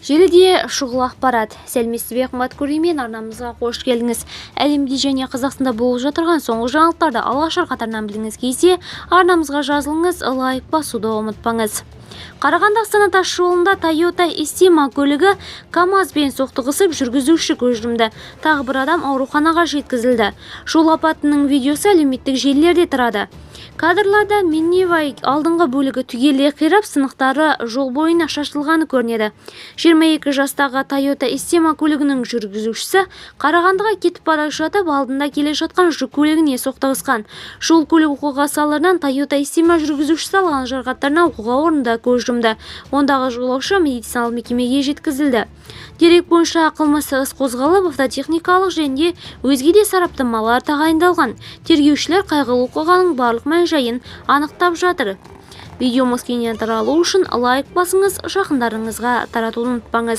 Желіде шұғыл ақпарат. Сәлеметсіз бе, қымбат көрермен, арнамызға қош келдіңіз. Әлемде және Қазақстанда болып жатырған соңғы жаңалықтарды алғашқы қатарынан білгіңіз келсе, арнамызға жазылыңыз, лайк басуды ұмытпаңыз. Қарағанды Астана тас жолында Toyota Estima көлігі КАМАЗбен соқтығысып, жүргізуші көз жұмды. Тағы бір адам ауруханаға жеткізілді. Жол апатының видеосы әлеуметтік желілерде тарады. Кадрларда Минивай алдыңғы бөлігі түгелдей қирап, сынықтары жол бойына шашылғаны көрінеді. 22 жастағы Toyota Estima көлігінің жүргізушісі Қарағандыға кетіп бара жатып, алдында келе жатқан жүк көлігіне соқтығысқан. Жол көлік оқиғасы салдарынан Toyota Estima жүргізушісі алған жарақаттарынан оқиға орнында көз жұмды. Ондағы жолаушы медициналық мекемеге жеткізілді. Дерек бойынша қылмыстық іс қозғалып, автотехникалық және өзге де сараптамалар тағайындалған. Тергеушілер қайғылы оқиғаның барлық мән-жайын анықтап жатыр. Видеомыз кеңінен таралу үшін лайк басыңыз, жақындарыңызға таратуды ұмытпаңыз.